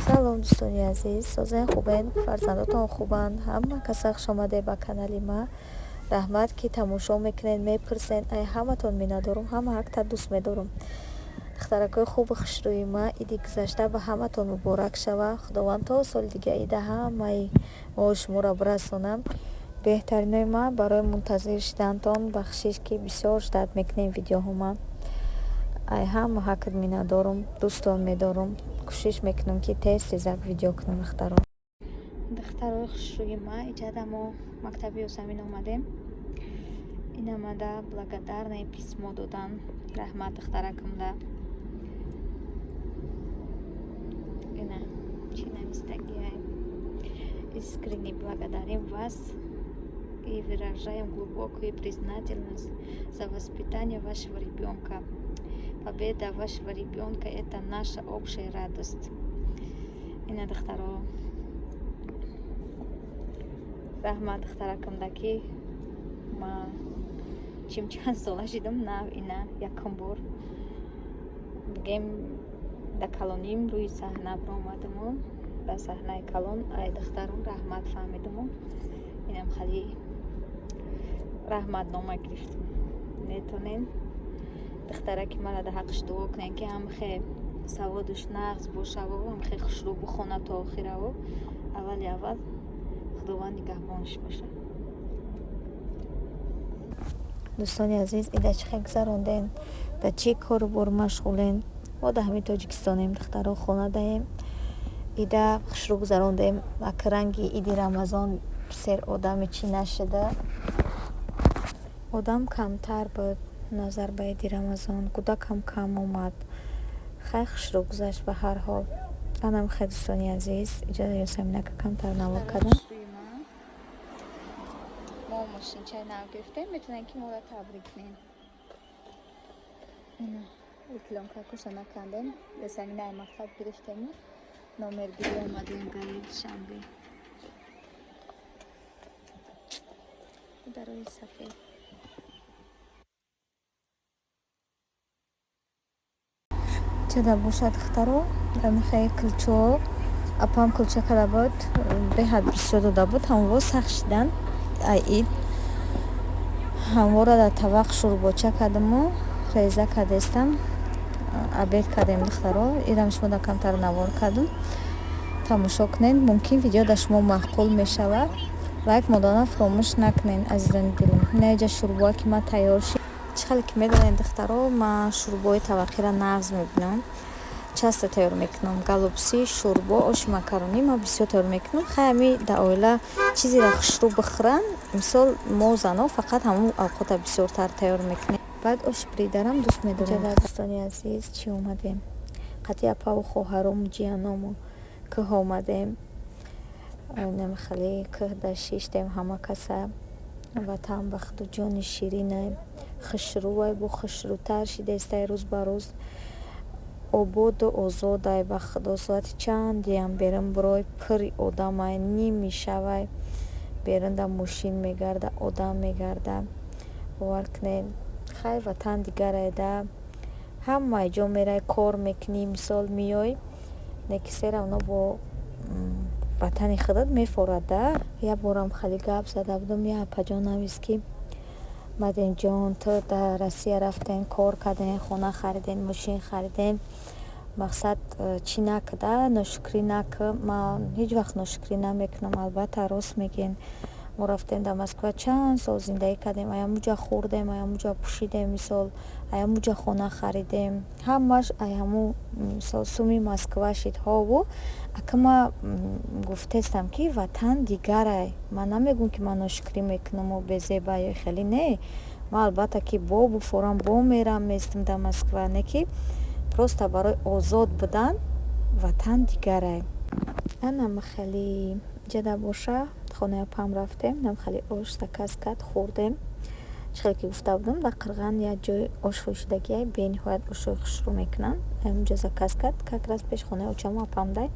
Салом, дӯстони азиз, созен, хубен, фарзандотон хубанд? Ҳама каса хушомадед ба канали ма. Раҳмат, ки тамошо мекунед, мепурсен. Ай ҳаматон миннатдорум, ҳама ҳақта дӯст медорум. Духтаракҳои хубу хушрӯи ма, иди гузашта ба ҳаматон муборак шава. Худованд то соли дига ида ҳамаи моҳу шуморо бирасонам. Беҳтаринои ма, барои мунтазир шидантон бахшиш, ки бисёр ждать мекунем видеоҳома. Ай ҳама ҳақт миннатдорум, дӯстон медорум. Кӯшиш мекунам, ки тез тезак видео кунам, духтаро. Духтарои хушрӯи ма, иҷада мо мактаби Ёсамин омадем. Инамада благодарное письмо додан. Раҳмат духтаракамда. Ина чӣ навистагиай? Искренне благодарим вас и выражаем глубокую признательность за воспитание вашего ребенка. Победа вашего ребенка — это наша общая радость. Ина, духтаро, раҳмат духтаракамда, ки ма чим чанд сола шидам, нав ина якум бор бигем да калоним рӯи саҳна баромадаму ба саҳнаи калон. Ай духтарон раҳмат фаҳмидаму инам хали раҳматнома гирифтам. Метонен духтараки мара дар ҳаққиш дуо кунем, ки ҳамхе саводуш нағз бошаву ҳамхе хушрӯ бихона то охираву аввали аввал Худованд нигаҳбонаш бошад. Дӯстони азиз, ида чӣ хел гузарондем, дар чӣ кору бор машғулем? Мо дар ҳамин Тоҷикистонем, духтаро, хона даем. Ида хушрӯ гузарондем. Ак ранги иди Рамазон сер одами чӣ нашуда, одам камтар буд назар ба иди Рамазон, кӯдакам кам омад. Хай, хушрӯ гузашт ба ҳар ҳол. Анам хай, дӯстони азиз, иҷоза, Ёсаминака камтар навор кардам. Мо мошинчаи нав гирифтем, метавонем, ки моро табрик кунем. Плёнкакоша накандем. Ёсаминаи мактаб гирифтему номергирӣ омадем гаи Душанбе. Дарои сафед чада бошад, духтаро. Амихаи кулчо апам кулча карда буд, беҳад бисёр дода буд. Ҳамво сахт шидан ай ид. Ҳамвора дар тавақ шӯрбоча кардаму реза кардестам, обед кардем, духтаро. Ирам шумо дар камтар навор кардам, тамошо кунед. Мумкин, видео дар шумо маъқул мешавад. Лайк модана фаромӯш накунед, азизони дилам. Инаиҷа шӯрбоа ки ман тайёр шид. Чӣ хеле ки медонед, духтаро, ман шӯрбои тавақиро нағз мебинам, часто тайёр мекунам. Голубцы, шӯрбо, оши макаронӣ ман бисёр тайёр мекунам. Хай, ҳами дар оила чизеро хушрӯ бихӯранд, мисол, мо занҳо фақат ҳамун авқота бисёртар тайёр мекунем. Баъд оши бридарам дӯст медорем. Дӯстони азиз, чӣ омадем? Қатъи апаву хоҳарому ҷияному кӯҳ омадем. Намихали кӯҳ да шиштем ҳама каса. Ватан ба худу ҷони ширинай, хушрӯвай, бо хушрӯтар шидестай рӯз ба рӯз, ободу озодай. Ба худо, соати чандиам берун бирой, пури одамай, ними шавай, берунда мошин мегарда, одам мегарда. Бовар кунед, хай, ватан дигарай да. Ҳамаи ҷо мерай, кор мекунӣ, мисол, меёй, не ки все равно бо ватани худат мефорад да. Як борам хеле гап зада будам, як апаҷон навист, ки Мадинҷон, ту дар Россия рафтен, кор карден, хона хариден, мошин хариден, мақсад чӣ накуда, ношукрӣ накӣ. Ман ҳеҷ вақт ношукрӣ намекунам. Албатта, рост мегӯен. Мо рафтем, дар Москва чанд сол зиндагӣ кардем, аямуҷа хӯрдем, аямуҷа пӯшидем, мисол, аямуҷа хона харидем, ҳамаш ай ҳамун, мисол, суми Москва шид. Ҳову ака, ма гуфтестам, ки ватан дигарай. Ман намегӯм, ки ман ношукрӣ мекунаму безеба ё хеле не. Ман, албатта, ки бо буфорам, бо мерам, местам дар Москва, не ки просто барои озод будан ватан дигарай. Анам хеле ҷада боша, хонаи апам рафтем, нам хеле ош заказ кард, хӯрдем. Чӣ хеле ки гуфта будам, дар Қирған як ҷои ошфурӯшидагиай, бениҳоят ошҳои хушрӯ мекунанд. Ҳаминҷо заказ кард, как раз пеш хонаи очаму апамдай.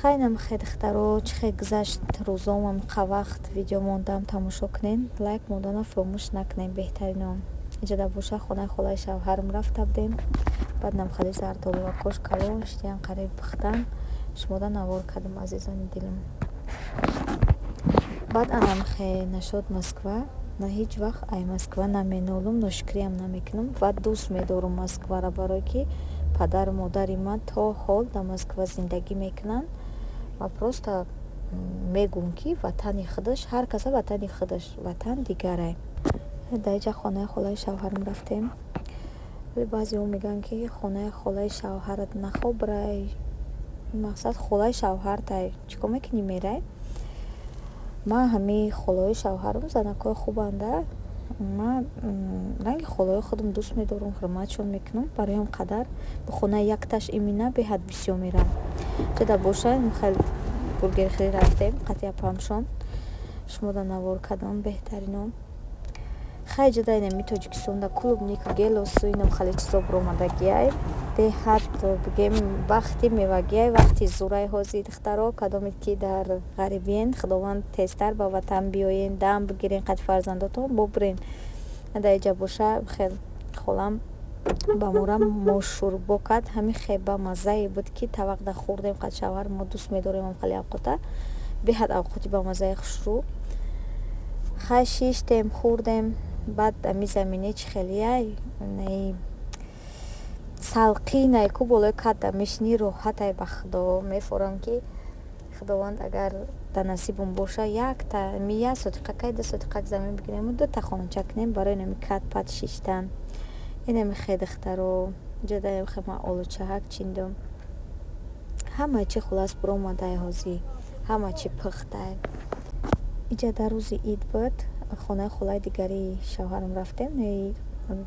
Хай, намхе, духтаро, чӣ хел гузашт рӯзомам, қа вақт видео мондам, тамошо кунед, лайк мондана фаромӯш накунед, беҳтаринон. Иҷода боша, хонаи холаи шавҳарам рафта будем. Баъд намхали зардолувакош калон шидиян, қариб пухтан. Шумода навор кардам, азизони дилам. Баъд анамхе нашод Москва. На, ҳеҷ вақт ай Москва наменолам, ношукриам намекунам ва дӯст медорам Москваро, барое ки падару модари ман то ҳол дар Москва зиндагӣ мекунанд. Ва просто мегӯм, ки ватани худаш, ҳар каса ватани худаш, ватан дигарай. Дар иҷа хонаи холаи шавҳарам рафтем. Вале баъзеҳо мегӯянд, ки хонаи холаи шавҳарат нахобрай, мақсад холаи шавҳартай, чӣ кор мекунӣ, мерай? Ман ҳамаи холаҳои шавҳарам занакҳои хубанда. Ман ранги холаҳои худам дӯст медорам, ҳурматшон мекунам. Барои ҳам қадар ба хонаи якташ имина беҳад бисёр мерам. Ҷада боша, хел бургерхӯрӣ рафтем қати апамшон. Шумода навор кардам, беҳтарино. Хай, ҷада инами Тоҷикистонда клубника, гелосу, инам хеле чизо буромадагиай. Беҳад, бигем, вақти мевагиай, вақти зурай ҳозир, духтаро. Кадоме ки дар ғарибиен, Худованд, тезтар ба ватан биёен, дам бигирен қати фарзандотон, бубурен. Дар иҷа боша, хел холам ба мора мошшӯрбо кард. Ҳамин хел ба маззае буд, ки тавақда хӯрдем қад шавҳар. Мо дӯст медорем ҳам хеле авқота, беҳад авқоти ба маззаи хушрӯ. Хай, шиштем, хӯрдем. Баъд ами замине чӣ хелияй, салқинай ку, болои кадда мешинӣ, роҳатай. Ба Худо мефорам, ки Худованд агар дар насибам боша, якта ми як сотиқакай, 2 сотиқак замин бигирему дута хонача кунем барои нами кат пат шиштан. Инами хе, духтаро, ҷадаем, хе ман олучаҳак чиндам. Ҳама чи хулас буромадай, ҳозир ҳама чи пухтай. Иҷа дар рӯзи ид буд, хонаи холаи дигари шавҳарам рафтем,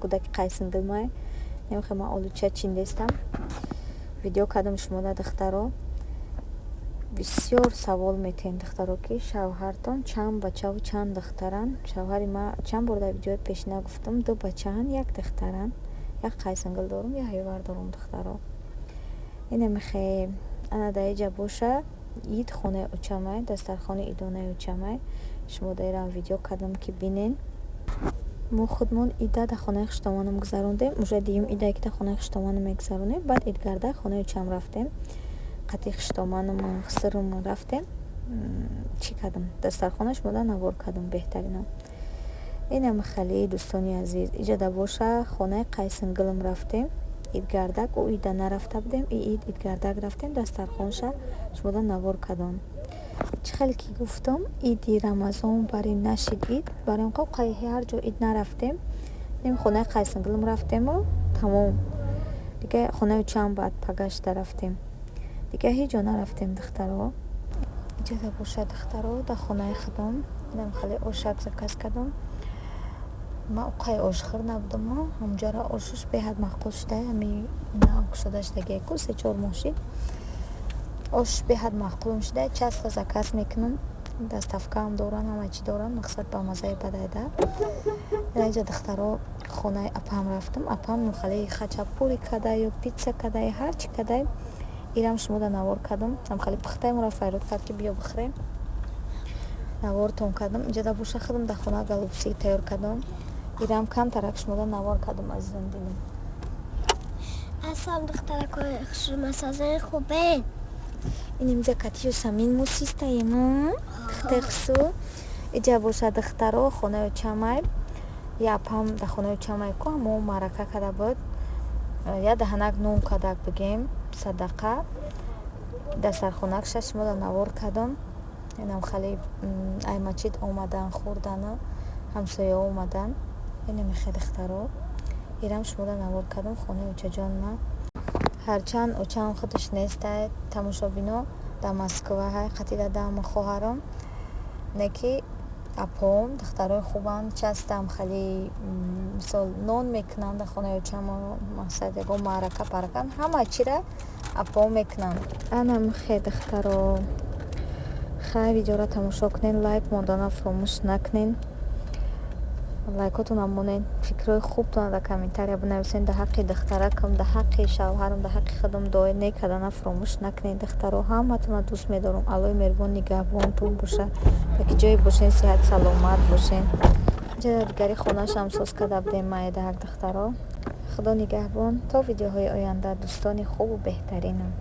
гудаки қайсингилмай. Немихе ман олуча чиндестам, видео кардам шумода, духтаро. Бисёр савол метиҳем, духтаро, ки шавҳартон чанд бачаву чанд духтаранд. Шавҳари ман, чанд бор дар видеои пешина гуфтам, ду бачаанд, як духтаранд. Як қайсингил дорум, як ҳайвар дорум, духтаро. Инамихе, ана дар иҷа боша, ид хонаи очамай, дастархони идонаи очамай. Шумо даирам видео кардам, ки бинен. Мо худмон ида дар хонаи хуштоманам гузарондем. Уже дуюм идае, ки дар хонаи хуштоманам мегузаронем. Баъд идгарда хонаи очам рафтем, қати хуштоманам, хусурам рафтем. Чӣ кардам, дастархона шумода навор кардам, беҳтаринам. Инам хеле, дӯстони азиз, иҷада боша, хонаи қайсингилам рафтем идгардак. Ӯ ида нарафта будем, и ид идгардак рафтем, дастархонша шумода навор кардам. Чӣ хеле ки гуфтам, иди Рамазон бари нашид ид, барои он ҳар ҷо ид нарафтем. Нем хонаи қайсингилам рафтему тамом. Дига хонаи очам баъд пагашта рафтем, дига ҳеҷ ҷо нарафтем, духтаро. Иҷоза бошад, духтаро, дар хонаи худам инам хеле ошак заказ кардам. Ман оқай ошхӯр набудам, ҳамҷара ошаш беҳад маъқул шуда. Ҳами нав кушода шудагие ку, 3-4 моҳ шид. Ош беҳад маъқулам шуда, часто заказ мекунам. Доставкаам доранд, ҳама чӣ доранд, мақсад ба маззаи бадайда. Инҷа, духтаро, хонаи апам рафтам. Апам хеле хачапури кадай ё питса кадай, ҳарчи кадай. Ирам шумода навор кардам. Ам хеле пухтай, моро файрод кард, ки биё бихӯрем. Навортон кардам. Инҷада боша, худам дар хона голубцы тайёр кардам. Ирам камтарак шумода навор кардам, азизон дилам. Ассалом, духтаракои хушрӯмасозаи хубен. Инамиза катию самин мусистаем, духтаи хусу. Иҷа боша, духтаро, хонаи очамай. Я апам дар хонаи очамай ку ҳамо маърака карда буд, я даҳанак нон кардак, бигем, садақа. Дастархонакша шумода навор кардам. Инам хеле ай мачид омадан, хӯрдану ҳамсояҳо омадан. Инамихе, духтаро, ирам шумода навор кардам, хонаи очаҷонма. Ҳарчанд очам худаш нестай, тамошобино, дар Москва ҳай, қати дадаму хоҳарам, не ки апоам духтарои хубанд. Частам хеле, мисол, нон мекунанд дар хонаи очамо, мақсад ягон маърака парака, ҳама чира апоам мекунанд. Анамихе, духтаро, хай, видеоро тамошо кунед, лайк мондана фаромӯш накунед, лайкотонам монед, фикрҳои хубтона дар комментария бинависед. Дар ҳаққи духтаракам, дар ҳаққи шавҳарам, дар ҳаққи худам дуои нек кардана фаромӯш накунед. Духтаро, ҳаматонро дӯст медорам. Аллоҳи меҳрубон нигаҳбонтон боша. Ба ки ҷое бошен, сиҳат саломат бошен. Ҷои дигари хонаашам соз карда будем майдаак, духтаро. Худо нигаҳбон, то видеоҳои оянда, дӯстони хубу беҳтаринам.